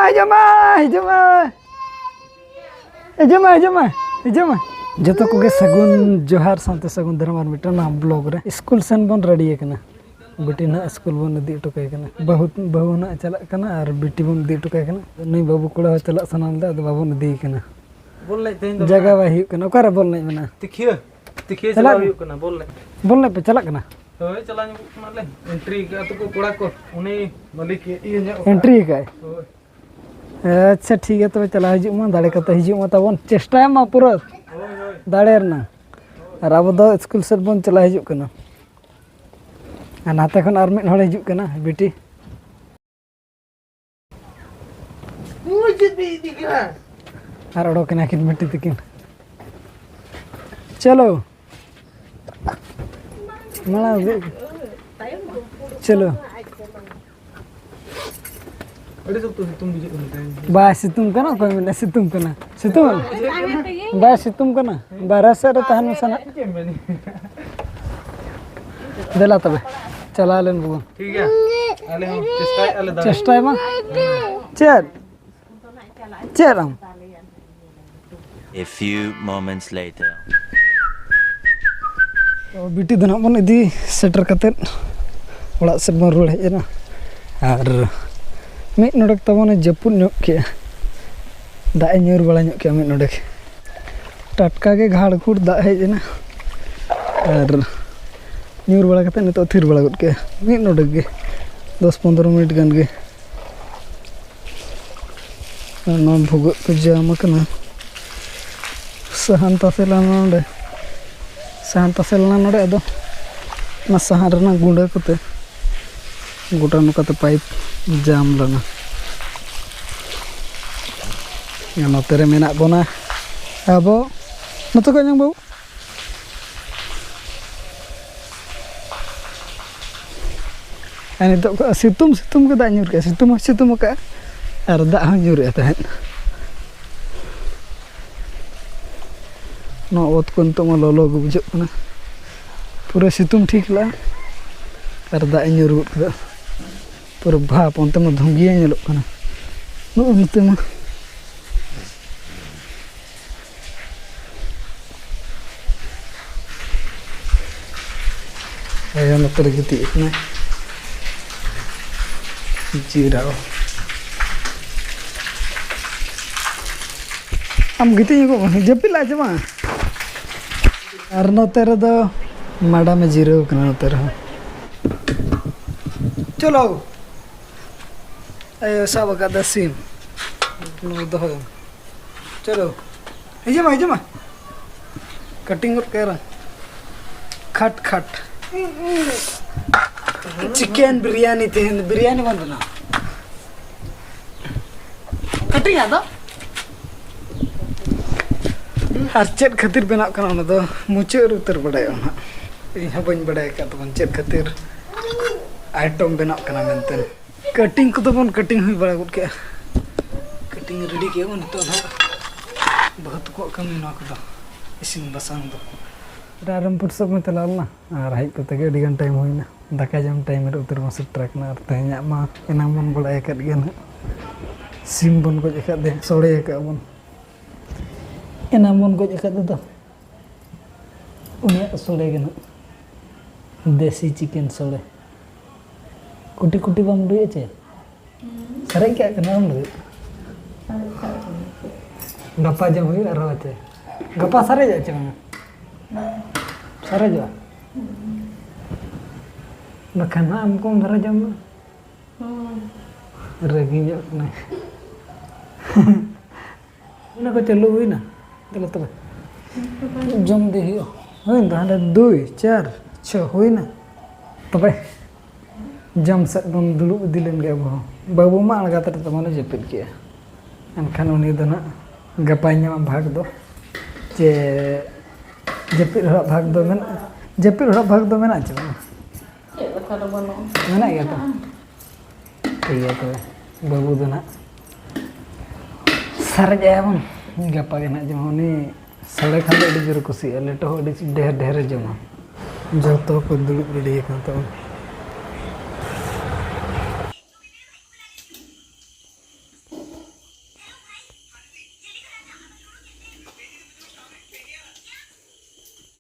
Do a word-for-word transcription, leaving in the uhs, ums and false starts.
ᱦᱤᱡᱩᱜ ᱢᱟ, ᱦᱤᱡᱩᱜ ᱢᱟ᱾ ᱦᱤᱡᱩᱜ ᱢᱟ, ᱦᱤᱡᱩᱜ ᱢᱟ, ᱦᱤᱡᱩᱜ ᱢᱟ᱾ ᱡᱚᱛᱚ ᱠᱚᱜᱮ ᱥᱟᱹᱜᱩᱱ ᱡᱚᱦᱟᱨ ᱥᱟᱶᱛᱮ ᱥᱟᱹᱜᱩᱱ ᱫᱟᱨᱟᱢ ᱟᱨ ᱢᱤᱫᱴᱟᱝ ᱱᱟᱣᱟ ᱵᱞᱚᱜ ᱨᱮ᱾ ᱥᱠᱩᱞ ᱥᱮᱱ ᱵᱚᱱ ᱨᱮᱰᱤ ᱟᱠᱟᱱᱟ᱾ ᱵᱤᱴᱤ ᱱᱟᱦᱟᱜ ᱥᱠᱩᱞ ᱵᱚᱱ ᱤᱫᱤ ᱦᱚᱴᱚ ᱠᱟᱭ ᱠᱟᱱᱟ᱾ ᱵᱟᱹᱦᱩ, ᱵᱟᱹᱦᱩ ᱱᱟᱦᱟᱜ ᱪᱟᱞᱟᱜ ᱠᱟᱱᱟ ᱟᱨ ᱵᱤᱴᱤ ᱵᱚᱱ ᱤᱫᱤ ᱦᱚᱴᱚ ᱠᱟᱭ ᱠᱟᱱᱟ᱾ ᱱᱩᱭ ᱵᱟᱹᱵᱩ ᱠᱚᱲᱟ ᱦᱚᱸ ᱪᱟᱞᱟᱜ ᱥᱟᱱᱟ ᱞᱮᱫᱟ, ᱟᱫᱚ ᱵᱟᱵᱚᱱ ᱤᱫᱤᱭᱮ ᱠᱟᱱᱟ᱾ ᱵᱚᱞ ᱮᱱᱮᱡ ᱛᱮᱦᱮᱧ ᱫᱚ ᱡᱟᱭᱜᱟ ᱢᱮᱱᱟᱜᱼᱟ? ᱵᱟᱭ ᱦᱩᱭᱩᱜ ᱠᱟᱱᱟ᱾ ᱚᱠᱟᱨᱮ ᱵᱚᱞ ᱮᱱᱮᱡ ᱢᱮᱱᱟᱜᱼᱟ? ᱛᱤᱠᱷᱤᱭᱟᱹ, ᱛᱤᱠᱷᱤᱭᱟᱹ ᱪᱟᱞᱟᱜ ᱪᱟᱞᱟᱣ ᱢᱮ᱾ ᱦᱩᱭᱩᱜ ᱠᱟᱱᱟ ᱵᱚᱞ ᱮᱱᱮᱡ᱾ ᱵᱚᱞ ᱮᱱᱮᱡ ᱯᱮ ᱪᱟᱞᱟᱜ ᱠᱟᱱᱟ? ᱦᱳᱭ, ᱪᱟᱞᱟᱣ ᱧᱚᱜᱚᱜ ᱠᱟᱱᱟᱞᱮ᱾ ᱮᱱᱴᱨᱤ ᱠᱟᱜᱼᱟ ᱛᱟᱠᱚ ᱠᱚᱲᱟ ᱠᱚ, ᱩᱱᱤ ᱢᱟᱹᱞᱤᱠ ᱤᱭᱟᱹ ᱧᱚᱜ ᱠᱟᱜᱼᱟ᱾ ᱮᱱᱴᱨᱤ ᱠᱟᱜᱼᱟᱭ? ᱦᱳᱭ᱾ ᱟᱪᱪᱷᱟ, ᱴᱷᱤᱠ ᱜᱮᱭᱟ, ᱛᱚᱵᱮ ᱪᱟᱞᱟᱣ ᱦᱤᱡᱩᱜ ᱢᱟ, ᱫᱟᱲᱮ ᱠᱟᱛᱮ ᱦᱤᱡᱩᱜ ᱢᱟ ᱛᱟᱵᱚᱱ, ᱪᱮᱥᱴᱟᱭ ᱢᱟ ᱯᱩᱨᱟᱹ ᱦᱳᱭ, ᱦᱳᱭ᱾ ᱫᱟᱲᱮ ᱨᱮᱱᱟᱜ᱾ ᱟᱨ ᱟᱵᱚ ᱫᱚ ᱥᱠᱩᱞ ᱥᱮᱫ ᱵᱚᱱ ᱪᱟᱞᱟᱣ ᱦᱤᱡᱩᱜ ᱠᱟᱱᱟ᱾ ᱟᱨ ᱱᱟᱛᱮ ᱠᱷᱚᱱ ᱟᱨ ᱢᱤᱫ ᱦᱚᱲ ᱦᱤᱡᱩᱜ ᱠᱟᱱᱟ, ᱵᱤᱴᱤ᱾ ᱟᱨ ᱚᱰᱚᱠ ᱮᱱᱟ ᱠᱤᱱ ᱵᱤᱴᱤ ᱛᱟᱹᱠᱤᱱ᱾ ᱪᱚᱞᱚ᱾ ᱢᱟᱲᱟᱝ ᱥᱮᱫ᱾ ᱪᱚᱞᱚ᱾ ᱟᱹᱰᱤ ᱥᱚᱠᱛᱚ ᱥᱤᱛᱩᱝ ᱵᱩᱡᱷᱟᱹᱜ ᱠᱟᱱᱟ ᱛᱮᱦᱮᱧ᱾ ᱵᱟᱭ ᱥᱤᱛᱩᱝ ᱠᱟᱱᱟ, ᱚᱠᱚᱭ ᱢᱮᱱᱟ ᱥᱤᱛᱩᱝ ᱠᱟᱱᱟ? ᱥᱤᱛᱩᱝ? ᱵᱟᱭ ᱥᱤᱛᱩᱝ ᱠᱟᱱᱟ, ᱵᱟᱨᱦᱮ ᱥᱮᱫ ᱨᱮ ᱛᱟᱦᱮᱱ ᱢᱮᱥᱮ ᱱᱟᱜ᱾ ᱪᱮᱫ ᱮᱢ ᱢᱮᱱᱟ? ᱫᱮᱞᱟ ᱛᱚᱵᱮ, ᱪᱟᱞᱟᱣ ᱞᱮᱱ ᱜᱮᱵᱚᱱ᱾ ᱴᱷᱤᱠ ᱜᱮᱭᱟ, ᱟᱞᱮ ᱦᱚᱸ ᱪᱮᱥᱴᱟᱭᱮᱫᱼᱟ ᱞᱮ ᱫᱟᱲᱮ᱾ ᱪᱮᱥᱴᱟᱭ ᱢᱟ᱾ ᱪᱮᱫ? ᱪᱮᱫ ᱟᱢ? A few moments later. ᱛᱚ, ᱵᱤᱴᱤ ᱫᱚ ᱱᱟᱦᱟᱜ ᱵᱚᱱ ᱤᱫᱤ ᱥᱮᱴᱮᱨ ᱠᱟᱛᱮᱫ ᱚᱲᱟᱜ ᱥᱮᱫ ᱵᱚᱱ ᱨᱩᱣᱟᱹᱲ ᱦᱮᱡ ᱮᱱᱟ᱾ ᱟᱨ ᱢᱤᱫ ᱱᱚᱰᱮᱠ ᱛᱟᱵᱚᱱᱮ ᱡᱟᱹᱯᱩᱫ ᱧᱚᱜ ᱠᱮᱜᱼᱟ, ᱫᱟᱜ ᱮ ᱧᱩᱨ ᱵᱟᱲᱟ ᱧᱚᱜ ᱠᱮᱜᱼᱟ ᱢᱤᱫ ᱱᱚᱰᱮᱠ᱾ ᱴᱟᱴᱠᱟ ᱜᱮ ᱜᱷᱟᱲ ᱜᱷᱩᱲ ᱫᱟᱜ ᱦᱮᱡ ᱮᱱᱟ ᱟᱨ ᱧᱩᱨ ᱵᱟᱲᱟ ᱠᱟᱛᱮᱫ ᱱᱤᱛᱚᱜ ᱛᱷᱤᱨ ᱵᱟᱲᱟ ᱜᱚᱫ ᱠᱮᱜᱼᱟ ᱢᱤᱫ ᱱᱚᱰᱮᱠ ᱜᱮ, ᱫᱚᱥ ᱯᱚᱱᱨᱚ ᱢᱤᱱᱤᱴ ᱜᱟᱱ ᱜᱮ᱾ ᱟᱨ ᱱᱚᱣᱟ ᱵᱷᱩᱜᱟᱹᱜ ᱠᱚ ᱡᱟᱢ ᱟᱠᱟᱱᱟ᱾ ᱥᱟᱦᱟᱱ ᱛᱟᱥᱮ ᱞᱮᱱᱟ ᱱᱚᱰᱮ, ᱥᱟᱦᱟᱱ ᱛᱟᱥᱮ ᱞᱮᱱᱟ ᱱᱚᱰᱮ, ᱟᱫᱚ ᱚᱱᱟ ᱥᱟᱦᱟᱱ ᱨᱮᱱᱟᱜ ᱜᱩᱸᱰᱟᱹ ᱠᱚᱛᱮ ᱜᱚᱴᱟ ᱱᱚᱝᱠᱟᱛᱮ ᱯᱟᱭᱤᱯ ᱡᱟᱢ ᱞᱮᱱᱟ᱾ ᱟᱨ ᱱᱚᱛᱮ ᱨᱮ ᱢᱮᱱᱟᱜ ᱵᱚᱱᱟ ᱟᱵᱚ, ᱱᱚᱛᱮ ᱠᱷᱚᱱ ᱧᱟᱢ ᱵᱟᱹᱵᱩ᱾ ᱟᱨ ᱱᱤᱛᱚᱜ ᱠᱷᱚᱱ ᱥᱤᱛᱩᱝ, ᱥᱤᱛᱩᱝ ᱜᱮ ᱫᱟᱜ ᱧᱩᱨ ᱠᱮᱜᱼᱟ, ᱥᱤᱛᱩᱝ ᱦᱚᱸ ᱥᱤᱛᱩᱝ ᱟᱠᱟᱫᱼᱟ ᱟᱨ ᱫᱟᱜ ᱦᱚᱸ ᱧᱩᱨᱮᱜᱼᱟ ᱛᱟᱦᱮᱸᱫ᱾ ᱱᱚᱣᱟ ᱚᱛ ᱠᱚ ᱱᱤᱛᱚᱜ ᱢᱟ ᱞᱚᱞᱚ ᱜᱮ ᱵᱩᱡᱷᱟᱹᱜ ᱠᱟᱱᱟ, ᱯᱩᱨᱟᱹ ᱥᱤᱛᱩᱝ ᱴᱷᱤᱠ ᱞᱮᱜᱼᱟ ᱟᱨ ᱫᱟᱜ ᱮ ᱧᱩᱨ ᱜᱚᱫ ᱠᱮᱫᱟ᱾ ᱯᱩᱨᱟᱹ ᱵᱷᱟᱯ ᱚᱱᱛᱮ ᱢᱟ ᱫᱷᱩᱸᱜᱤᱭᱟᱹ ᱧᱮᱞᱚᱜ ᱠᱟᱱᱟ᱾ ᱱᱚᱜᱼᱚ ᱱᱤᱛᱟᱹ ᱢᱟ᱾ ᱟᱭᱳ ᱱᱚᱛᱮ ᱨᱮ ᱜᱤᱛᱤᱡ ᱟᱠᱟᱱᱟᱭ᱾ ᱡᱤᱨᱟᱹᱣ᱾ ᱟᱢ ᱜᱤᱛᱤᱡ ᱧᱚᱜᱚᱜ ᱢᱮ, ᱡᱟᱹᱯᱤᱫ ᱞᱟᱜ ᱪᱟᱵᱟ᱾ ᱟᱨ ᱱᱚᱛᱮ ᱨᱮᱫᱚ ᱢᱟᱰᱟᱢ ᱮ ᱡᱤᱨᱟᱹᱣ ᱠᱟᱱᱟ ᱱᱚᱛᱮ ᱨᱮᱦᱚᱸ᱾ ᱪᱚᱞᱚ᱾ ᱟᱭᱳ ᱥᱟᱵ ᱟᱠᱟᱫᱟ ᱥᱤᱢ᱾ ᱱᱚᱣᱟ ᱫᱚᱦᱚᱭ ᱢᱮ᱾ ᱪᱚᱞᱚ᱾ ᱦᱤᱡᱩᱜ ᱢᱟ, ᱦᱤᱡᱩᱜ ᱢᱟ᱾ ᱠᱟᱴᱤᱝ ᱜᱚᱫ ᱠᱟᱭ ᱨᱮ᱾ ᱠᱷᱟᱴ, ᱠᱷᱟᱴ᱾ ᱪᱤᱠᱮᱱ ᱵᱤᱨᱭᱟᱱᱤ ᱛᱮᱦᱮᱧ, ᱵᱤᱨᱭᱟᱱᱤ ᱵᱚᱱ ᱵᱮᱱᱟᱣᱟ᱾ ᱠᱟᱴᱤᱝ ᱟᱫᱚ? ᱟᱨ ᱪᱮᱫ ᱠᱷᱟᱹᱛᱤᱨ ᱵᱮᱱᱟᱜ ᱠᱟᱱᱟ, ᱚᱱᱟ ᱫᱚ ᱢᱩᱪᱟᱹᱫ ᱨᱮ ᱩᱛᱟᱹᱨ ᱵᱟᱰᱟᱭᱚᱜᱼᱟ ᱱᱟᱦᱟᱜ᱾ ᱤᱧ ᱦᱚᱸ ᱵᱟᱹᱧ ᱵᱟᱰᱟᱭ ᱟᱠᱟᱫ ᱛᱟᱵᱚᱱ ᱪᱮᱫ ᱠᱷᱟᱹᱛᱤᱨ ᱟᱭᱴᱮᱢ ᱵᱮᱱᱟᱜ ᱠᱟᱱᱟ ᱢᱮᱱᱛᱮ᱾ ᱠᱟᱴᱤᱝ ᱠᱚᱫᱚ ᱵᱚᱱ ᱠᱟᱴᱤᱝ ᱦᱩᱭ ᱵᱟᱲᱟ ᱜᱚᱫ ᱠᱮᱜᱼᱟ᱾ ᱠᱟᱴᱤᱝ ᱨᱮᱰᱤ ᱠᱮᱜᱼᱟ ᱵᱚᱱ, ᱱᱤᱛᱚᱜ ᱫᱚ ᱵᱟᱹᱦᱩ ᱛᱟᱠᱚᱣᱟᱜ ᱠᱟᱹᱢᱤ ᱱᱚᱣᱟ ᱠᱚᱫᱚ, ᱤᱥᱤᱱ ᱵᱟᱥᱟᱝ ᱫᱚ᱾ ᱨᱟᱭᱨᱚᱝᱯᱩᱨ ᱥᱮᱫ ᱢᱟ ᱪᱟᱞᱟᱣ ᱞᱮᱱᱟ ᱟᱨ ᱦᱮᱡ ᱠᱟᱛᱮ ᱜᱮ ᱟᱹᱰᱤ ᱜᱟᱱ ᱴᱟᱭᱤᱢ ᱦᱩᱭᱱᱟ᱾ ᱫᱟᱠᱟ ᱡᱚᱢ ᱴᱟᱭᱤᱢ ᱨᱮ ᱩᱛᱟᱹᱨ ᱢᱟ ᱥᱮᱴᱮᱨ ᱟᱠᱟᱱᱟ᱾ ᱟᱨ ᱛᱮᱦᱮᱧᱟᱜ ᱢᱟ ᱮᱱᱟᱝ ᱵᱚᱱ ᱵᱟᱲᱟᱭ ᱟᱠᱟᱫ ᱜᱮᱭᱟ ᱱᱟᱦᱟᱜ, ᱥᱤᱢ ᱵᱚᱱ ᱜᱚᱡ ᱟᱠᱟᱫ ᱫᱮ, ᱥᱚᱲᱮ ᱟᱠᱟᱫ ᱵᱚᱱ᱾ ᱮᱱᱟᱝ ᱵᱚᱱ ᱜᱚᱡ ᱟᱠᱟᱫ ᱫᱚ, ᱩᱱᱤᱭᱟᱜ ᱥᱚᱲᱮ ᱜᱮ ᱱᱟᱦᱟᱜ, ᱫᱮᱥᱤ ᱪᱤᱠᱮᱱ ᱥᱚᱲᱮ᱾ ᱠᱩᱴᱤ ᱠᱩᱴᱤ ᱵᱟᱢ ᱩᱰᱩᱭᱮᱫ ᱪᱮ? ᱥᱟᱨᱮᱡ ᱠᱟᱜ ᱠᱟᱱᱟ ᱟᱢ ᱞᱟᱹᱜᱤᱫ᱾ ᱜᱟᱯᱟ ᱡᱚᱢ ᱦᱩᱭᱩᱜᱼᱟ ᱟᱨᱦᱚᱸ ᱪᱮ? ᱜᱟᱯᱟ ᱥᱟᱨᱮᱡᱚᱜᱼᱟ ᱪᱮ ᱵᱟᱝᱟ? ᱥᱟᱨᱮᱡᱚᱜᱼᱟ? ᱵᱟᱠᱷᱟᱱ ᱦᱟᱸᱜ ᱟᱢ ᱠᱚᱢ ᱫᱷᱟᱨᱟ ᱡᱚᱢ ᱢᱮ᱾ ᱨᱟᱹᱜᱤ ᱧᱚᱜ ᱠᱟᱱᱟᱭ᱾ ᱚᱱᱟ ᱠᱚ ᱪᱟᱹᱞᱩ ᱦᱩᱭᱱᱟ᱾ ᱫᱮᱞᱟ ᱛᱚᱵᱮ᱾ ᱡᱚᱢ ᱤᱫᱤ ᱦᱩᱭᱩᱜᱼᱟ᱾ ᱦᱩᱭᱱᱟ ᱛᱚ, ᱦᱟᱸᱰᱮ ᱫᱩᱭ, ᱪᱟᱨ, ᱪᱷᱚ ᱦᱩᱭᱱᱟ᱾ ᱛᱚᱵᱮ ᱡᱚᱢ ᱥᱮᱫ ᱵᱚᱱ ᱫᱩᱲᱩᱵ ᱤᱫᱤ ᱞᱮᱱ ᱜᱮ ᱟᱵᱚ ᱦᱚᱸ᱾ ᱵᱟᱹᱵᱩ ᱢᱟ ᱟᱬᱜᱟᱛ ᱨᱮ ᱛᱟᱵᱚᱱᱮ ᱡᱟᱹᱯᱤᱫ ᱠᱮᱜᱼᱟ᱾ ᱮᱱᱠᱷᱟᱱ ᱩᱱᱤ ᱫᱚ ᱱᱟᱜ ᱜᱟᱯᱟᱭ ᱧᱟᱢᱟ ᱵᱷᱟᱜᱽ ᱫᱚ᱾ ᱪᱮ ᱡᱟᱹᱯᱤᱫ ᱦᱚᱲᱟᱜ ᱵᱷᱟᱜᱽ ᱫᱚ ᱢᱮᱱᱟᱜᱼᱟ? ᱡᱟᱹᱯᱤᱫ ᱦᱚᱲᱟᱜ ᱵᱷᱟᱜᱽ ᱫᱚ ᱢᱮᱱᱟᱜᱼᱟ ᱪᱮ ᱵᱟᱝ? ᱪᱮᱫ ᱞᱮᱠᱟ ᱫᱚ ᱵᱟᱹᱱᱩᱜᱼᱟ᱾ ᱢᱮᱱᱟᱜ ᱜᱮᱭᱟ ᱛᱚ? ᱴᱷᱤᱠ ᱜᱮᱭᱟ ᱛᱚᱵᱮ, ᱵᱟᱹᱵᱩ ᱫᱚ ᱱᱟᱜ ᱥᱟᱨᱮᱡ ᱟᱭᱟ ᱵᱚᱱ᱾ ᱜᱟᱯᱟ ᱜᱮ ᱱᱟᱜ ᱡᱮᱢᱚᱱ ᱩᱱᱤ ᱥᱚᱲᱮ ᱠᱷᱟᱱ ᱫᱚ ᱟᱹᱰᱤ ᱡᱳᱨᱮ ᱠᱩᱥᱤᱭᱟᱜᱼᱟ, ᱞᱮᱴᱚ ᱦᱚᱸ ᱟᱹᱰᱤ ᱰᱷᱮᱨ ᱰᱷᱮᱨᱮ ᱡᱚᱢᱟ᱾ ᱡᱚᱛᱚ ᱠᱚ ᱫᱩᱲᱩᱵ ᱨᱮᱰᱤ ᱟᱠᱟᱱ ᱛᱟᱵᱚᱱ᱾